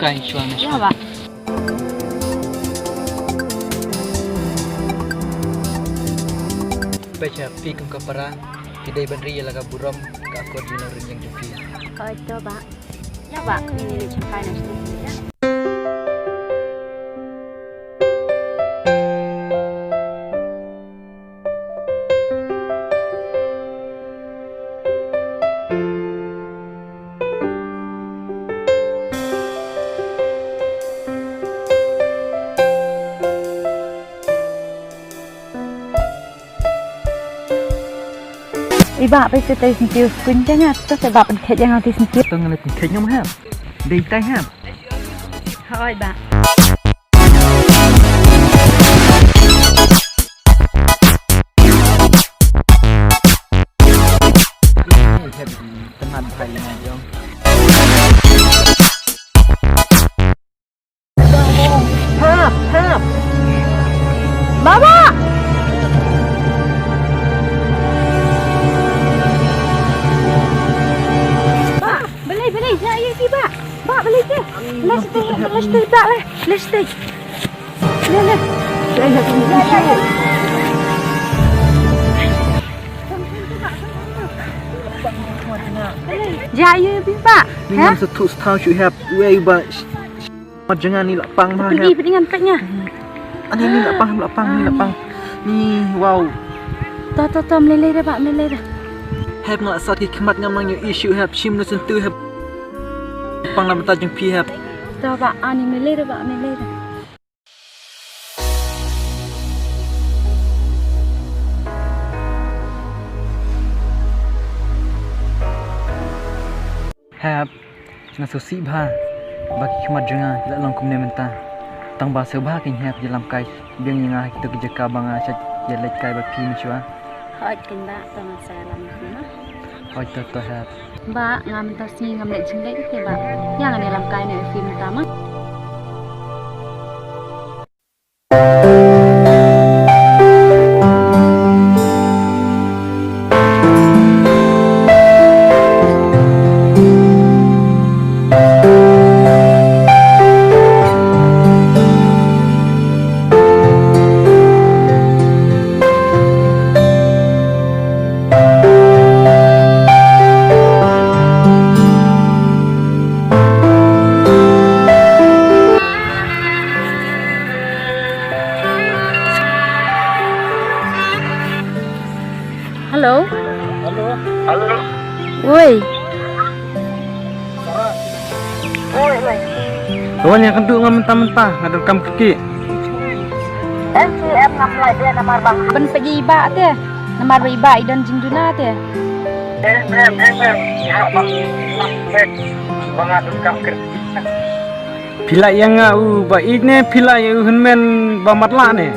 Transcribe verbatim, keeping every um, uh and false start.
Ïa, bah. Peit ha phi kum ka para, phi dei ban ri ïa la ka burom ka akor jinglong ri ïeng jong phi. Hooid to, bah. Ïa, bah, ngin ïa leit sha kai na shnong. I bah, peit shatai sngewthuh skun jong nga, to sa bah pynkheit ïa nga shatai sngewthuh. To ngan leit pynkheit ngam hap. Dei tai hap. Hooid bah. Tynat bha ïa nga jong. Hap, hap. Baba! Ba, balei, balei, ja ïa ki ba. Ba, balei ki. Leh shatei, leh shatei ba, leh, leh shatei. Leh, leh. Ja ïa ki ba. Ni ngam sa thuh sa thaw shuh hep. Wei ba. Mat jong nga ni la pang ma hep. Pynïap ngan peit nga. Ani ni la pang, la pang, ni la pang. Ni, wow. To, to, to, mlei lei re ba, mlei lei re. Hep nga la sat ki khmat ngam nang ïohi shuh hep, shim na syntu hep. Pang na bynta jong phi hep. To ba, ani mlei lei re ba, mlei lei re. Hep, nga sngewsih bha ba ki khmat jong nga ki la long kumne mynta. Tang ba sngewbha kein hep ïalam kai biang ïa nga ha kito ki jaka ba nga shait ïaleit kai bad phi mynshuwa. Hooid kein ba, to ngan sa ïalam ïa phi ma. Hooid to to hep. Ba nga mynta sngi ngam leit jingleit te ba. Ïa ngan ïalam kai ne ïa phi mynta ma. Hello. Hello. Hello. Woi. Woi, woi. Wan ïa kynduh nga mynta mynta, nga donkam kyrkieh. N C M ngam lah ïa namar ba. Ban peit ïa i bah te. Namar ba i bah i don jingduna te. Em, em, em, em. Ïa ba. Ba nga donkam kyrkieh. Phi lah ïa nga u ba ïeit ne phi lah ïa u hynmen ba matlah ne?